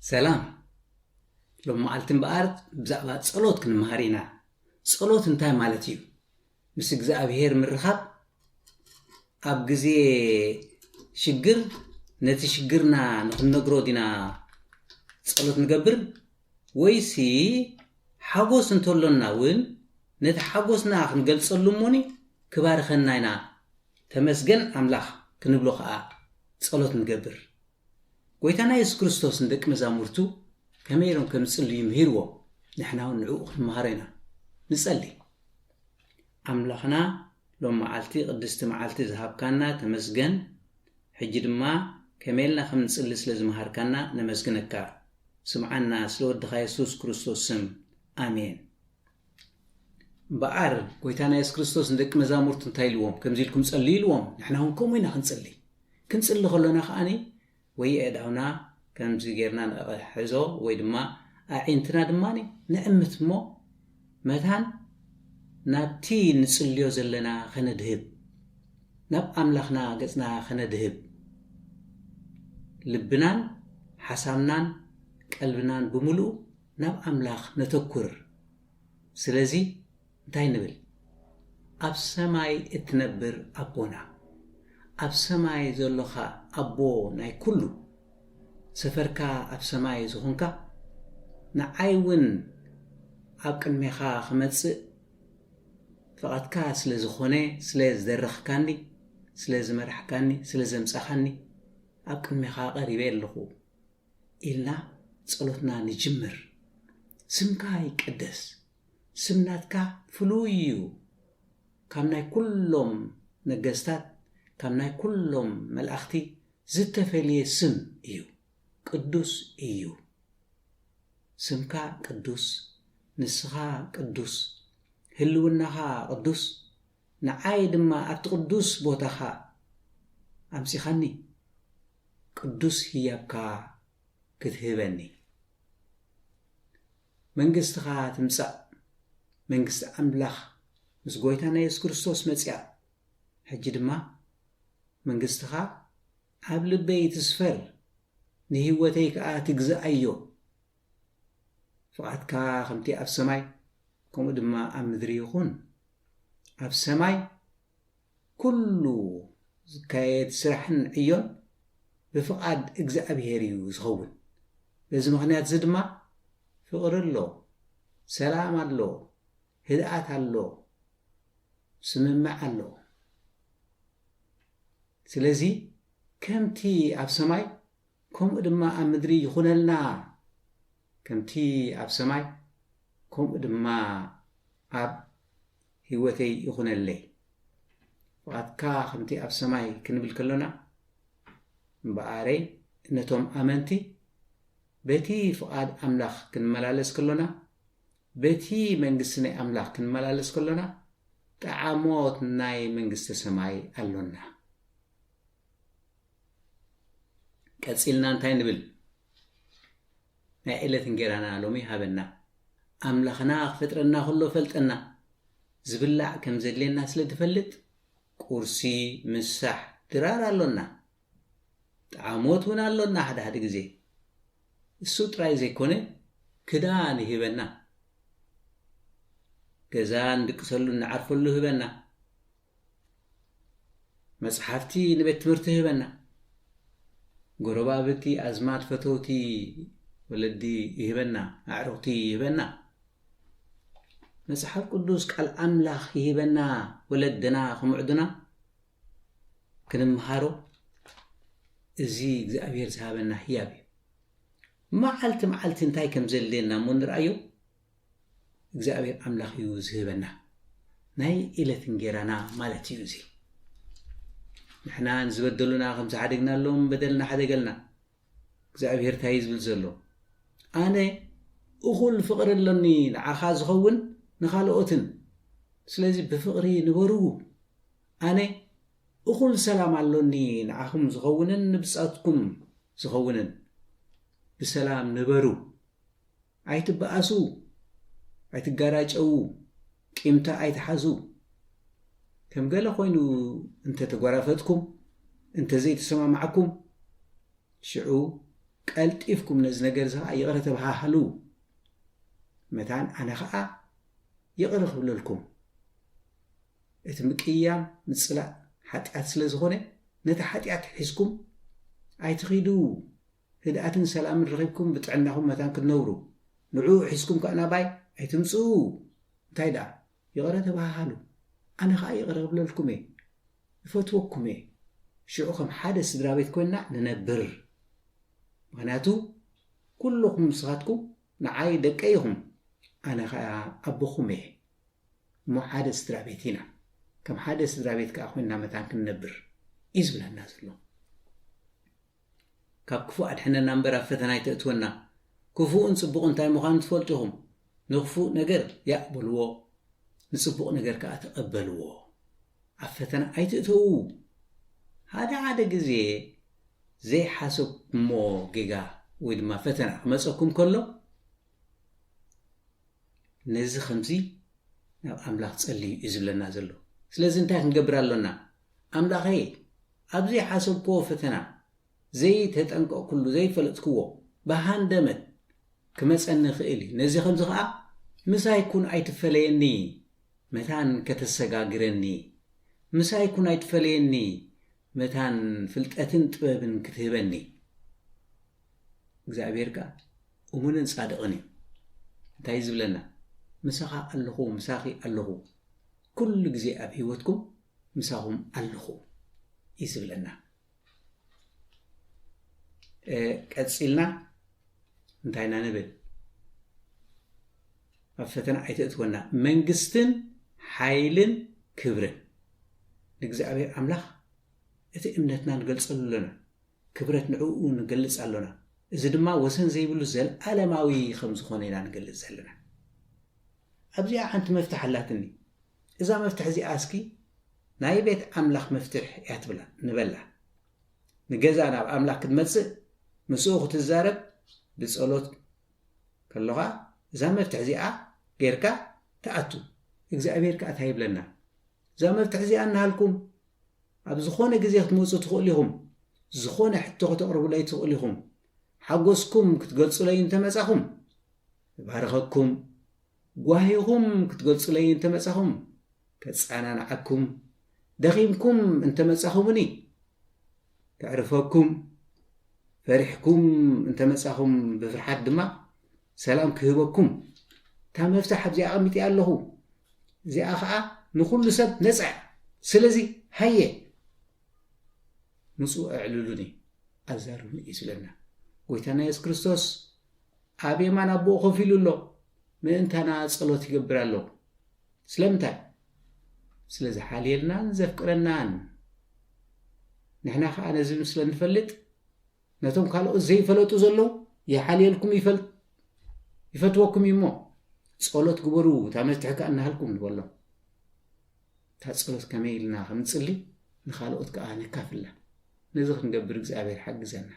ሰላም። ሎም መዓልቲ እምበኣር ብዛዕባ ጸሎት ክንመሃር ኢና። ጸሎት እንታይ ማለት እዩ? ምስ እግዚኣብሔር ምርኻብ፣ ኣብ ግዜ ሽግር ነቲ ሽግርና ንኽንነግሮ ዲና ጸሎት ንገብር? ወይሲ ሓጎስ እንተሎና እውን ነቲ ሓጎስና ክንገልጸሉ እሞኒ ክባርኸና ኢና፣ ተመስገን ኣምላኽ ክንብሎ ኸኣ ጸሎት ንገብር። ጎይታና የሱስ ክርስቶስ ንደቂ መዛሙርቱ ከመይ ኢሎም ከም ዝጽልዩ ምሂርዎም፣ ንሕና እውን ንዕኡ ክንመሃሮ ኢና። ንጸሊ። ኣምላኽና ሎም መዓልቲ ቅድስቲ መዓልቲ ዝሃብካና ተመስገን። ሕጂ ድማ ከመይ ኢልና ከም ንጽሊ ስለ ዝመሃርካና ነመስግነካ። ስምዓና ስለ ወድኻ የሱስ ክርስቶስ ስም። ኣሜን። እምበኣር ጎይታና የሱስ ክርስቶስ ንደቂ መዛሙርቱ እንታይ ኢልዎም? ከምዚ ኢልኩም ጸልዩ ኢልዎም። ንሕና እውን ከምኡ ኢና ክንጽሊ። ክንጽሊ ከሎና ከኣኒ ወይ ኣእዳውና ከምዚ ጌርና ንሕዞ ወይ ድማ ኣዒንትና ድማ ንዕምት እሞ መታን ናብቲ ንጽልዮ ዘለና ከነድህብ፣ ናብ ኣምላኽና ገጽና ከነድህብ፣ ልብናን ሓሳብናን ቀልብናን ብምሉኡ ናብ ኣምላኽ ነተኩር። ስለዚ እንታይ ንብል? ኣብ ሰማይ እትነብር ኣቦና፣ ኣብ ሰማይ ዘሎኻ ኣቦ ናይ ኩሉ፣ ሰፈርካ ኣብ ሰማይ ዝኾንካ፣ ንዓይ እውን ኣብ ቅድሜኻ ክመጽእ ፍቓድካ ስለ ዝኾነ፣ ስለ ዝደረኽካኒ፣ ስለ ዝመራሕካኒ፣ ስለ ዘምጻኻኒ፣ ኣብ ቅድሜኻ ቀሪበ ኣለኹ ኢልና ጸሎትና ንጅምር። ስምካ ይቀደስ። ስም ናትካ ፍሉይ እዩ። ካብ ናይ ኩሎም ነገስታት፣ ካብ ናይ ኩሎም መላእኽቲ ዝተፈልየ ስም እዩ። ቅዱስ እዩ። ስምካ ቅዱስ፣ ንስኻ ቅዱስ፣ ህልውናኻ ቅዱስ፣ ንዓይ ድማ ኣብቲ ቅዱስ ቦታኻ ኣምጺኻኒ። ቅዱስ ህያብካ ክትህበኒ። መንግስትኻ ትምጻእ። መንግስቲ ኣምላኽ ምስ ጎይታና የሱስ ክርስቶስ መጺኣ። ሕጂ ድማ መንግስትኻ ኣብ ልበይ ትስፈር፣ ንህይወተይ ከኣ ትግዝኣዮ። ፍቓድካ ከምቲ ኣብ ሰማይ፣ ከምኡ ድማ ኣብ ምድሪ ይኹን። ኣብ ሰማይ ኩሉ ዝካየድ ስራሕን ዕዮን ብፍቓድ እግዚኣብሔር እዩ ዝኸውን። በዚ ምኽንያት እዚ ድማ ፍቕሪ ኣሎ፣ ሰላም ኣሎ፣ ህድኣት ኣሎ፣ ስምምዕ ኣሎ። ስለዚ ከምቲ ኣብ ሰማይ ከምኡ ድማ ኣብ ምድሪ ይኹነልና። ከምቲ ኣብ ሰማይ ከምኡ ድማ ኣብ ህይወተይ ይኹነለይ። ፍቓድካ ከምቲ ኣብ ሰማይ ክንብል ከሎና እምበኣረይ ነቶም ኣመንቲ በቲ ፍቓድ ኣምላኽ ክንመላለስ ከሎና፣ በቲ መንግስቲ ናይ ኣምላኽ ክንመላለስ ከሎና፣ ጠዓሞት ናይ መንግስተ ሰማይ ኣሎና። ቀጺልና እንታይ ንብል? ናይ ዕለት እንጌራና ሎሚ ሃበና። ኣምላኽና ክፈጥረና ከሎ ፈልጠና። ዝብላዕ ከም ዘድልየና ስለ ዝፈልጥ፣ ቁርሲ፣ ምሳሕ፣ ድራር ኣሎና። ጠዓሞት እውን ኣሎና ሓደ ሓደ ግዜ። እሱ ጥራይ ዘይኮነ፣ ክዳን ይህበና። ገዛ ንድቅሰሉ፣ ንዓርፈሉ ይህበና። መጽሓፍቲ ንቤት ትምህርቲ ይህበና። ጎረባብቲ፣ ኣዝማድ፣ ፈተውቲ፣ ወለዲ ይህበና። ኣዕሩኽቲ ይህበና። መጽሓፍ ቅዱስ ቃል ኣምላኽ ይህበና። ወለድና ክምዕዱና ክንምሃሮ፣ እዚ እግዚኣብሔር ዝሃበና ህያብ እዩ። መዓልቲ መዓልቲ እንታይ ከም ዘድልየና እሞ ንርኣዮ። እግዚኣብሔር ኣምላኽ እዩ ዝህበና። ናይ ዕለት እንጌራና ማለት እዩ እዚ። ንሕና ንዝበደሉና ከም ዝሓደግናሎም በደልና ሓደገልና። እግዚኣብሔር እንታይ እዩ ዝብል ዘሎ? ኣነ እኹል ፍቕሪ ኣሎኒ ንዓኻ ዝኸውን ንኻልኦትን። ስለዚ ብፍቕሪ ንበሩ። ኣነ እኹል ሰላም ኣሎኒ ንዓኹም ዝኸውንን ንብጻትኩም ዝኸውንን። ብሰላም ንበሩ። ኣይትበኣሱ፣ ኣይትጋራጨዉ፣ ቂምታ ኣይትሓዙ። ከም ገለ ኮይኑ እንተ ተጓራፈጥኩም፣ እንተ ዘይተሰማማዕኩም፣ ሽዑ ቀልጢፍኩም ነዚ ነገር እዚ ኸዓ ይቕረ ተባሃሃሉ። መታን ኣነ ኸዓ ይቕረ ክብለልኩም። እቲ ምቅያም ምጽላእ ሓጢኣት ስለ ዝኾነ፣ ነቲ ሓጢኣት ሒዝኩም ኣይትኺዱ። ህድኣትን ሰላምን ረኺብኩም ብጥዕናኹም መታን ክትነብሩ፣ ንዕኡ ሒዝኩም ከኣ ናባይ ኣይትምጽኡ። እንታይ ደኣ? ይቕረ ተባሃሃሉ። ኣነ ኸኣ ይቕረ ክብለልኩም እየ። እፈትወኩም እየ። ሽዑ ከም ሓደ ስድራ ቤት ኮይንና ንነብር። ምኽንያቱ ኩልኹም ንስኻትኩም ንዓይ ደቀይ ኢኹም፣ ኣነ ኸኣ ኣቦኹም እየ። እሞ ሓደ ስድራ ቤት ኢና። ከም ሓደ ስድራ ቤት ከኣ ኮይንና መታን ክንነብር እዩ ዝብለና ዘሎ። ካብ ክፉእ ኣድሕነና እምበር ኣብ ፈተና ኣይተእትወና። ክፉእን ጽቡቕን እንታይ ምዃኑ ትፈልጡ ኢኹም። ንክፉእ ነገር ያእ በልዎ፣ ንጽቡቕ ነገር ከኣ ተቐበልዎ። ኣብ ፈተና ኣይትእተዉ። ሓደ ሓደ ግዜ ዘይሓሰብኩሞ ጌጋ ወይ ድማ ፈተና ክመጸኩም ከሎ፣ ነዚ ከምዚ ናብ ኣምላኽ ጸልዩ እዩ ዝብለና ዘሎ። ስለዚ እንታይ ክንገብር ኣሎና? ኣምላኸይ፣ ኣብ ዘይሓሰብክዎ ፈተና፣ ዘይተጠንቀቕኩሉ፣ ዘይፈለጥክዎ ብሃንደመት ክመጸኒ ይኽእል እዩ። ነዚ ከምዚ ኸኣ ምሳይ ኩን ኣይትፈለየኒ፣ መታን ከተሰጋግረኒ፣ ምሳይ ኩን ኣይትፈለየኒ፣ መታን ፍልጠትን ጥበብን ክትህበኒ። እግዚኣብሔር ከኣ እሙንን ጻድቕን እዩ። እንታይ እዩ ዝብለና? ምሳኻ ኣለኹ፣ ምሳኺ ኣለኹ፣ ኩሉ ግዜ ኣብ ህይወትኩም ምሳኹም ኣለኹ እዩ ዝብለና። እ፣ ቀጺልና እንታይ ኢና ንብል? ኣብ ፈተና ኣይተእትወና። መንግስትን ሓይልን ክብርን ንእግዚኣብሔር ኣምላኽ፣ እቲ እምነትና ንገልጸሉ ኣለና። ክብረት ንዕኡ ንገልጽ ኣሎና። እዚ ድማ ወሰን ዘይብሉ ዘለኣለማዊ ከም ዝኾነ ኢና ንገልጽ ዘለና። ኣብዚኣ ሓንቲ መፍትሕ ኣላትኒ። እዛ መፍትሕ እዚኣ እስኪ ናይ ቤት ኣምላኽ መፍትሕ እያ ትብላ፣ ንበላ። ንገዛ ናብ ኣምላኽ ክትመጽእ፣ ምስኡ ክትዛረብ፣ ብጸሎት ከሎኻ፣ እዛ መፍትሕ እዚኣ ጌርካ ትኣቱ። እግዚኣብሔር ከኣ እንታይ ይብለና? እዛ መፍትሕ እዚኣ እናሃልኩም፣ ኣብ ዝኾነ ግዜ ክትመጹ ትኽእሉ ኢኹም። ዝኾነ ሕቶ ከተቕርቡለይ ትኽእሉ ኢኹም። ሓጎስኩም ክትገልጹለይ እንተመጻኹም፣ እባርኸኩም። ጓሂኹም ክትገልጹለይ እንተመጻኹም፣ ከጸናንዓኩም። ደኺምኩም እንተመጻኹምኒ፣ ከዕርፈኩም። ፈሪሕኩም እንተመጻኹም፣ ብፍርሓት ድማ ሰላም ክህበኩም። እታ መፍትሕ ኣብዚኣ ኣቐሚጠያ ኣለኹ። እዚኣ ኸኣ ንኹሉ ሰብ ነጻ እያ። ስለዚ ሃየ፣ ምጹ፣ ኣዕልሉኒ፣ ኣዛርቡኒ እዩ ዝብለና። ጎይታና የሱስ ክርስቶስ ኣብ የማን ኣቦኡ ኮፍ ኢሉ ኣሎ። ምእንታና ጸሎት ይገብር ኣሎ። ስለምንታይ? ስለ ዝሓልየልናን ዘፍቅረናን። ንሕና ኸኣ ነዚ ስለ ንፈልጥ፣ ነቶም ካልኦት ዘይፈለጡ ዘለዉ ይሓልየልኩም፣ ይፈል-፣ ይፈትወኩም እዩ እሞ፣ ጸሎት ግበሩ፣ እታ መፍትሒ ከኣ እናሃልኩም ንበሎም። እታ ጸሎት ከመይ ኢልና ከም ንጽሊ፣ ንኻልኦት ከኣ ነካፍላ። ነዚ ክንገብር እግዚኣብሔር ሓግዘና።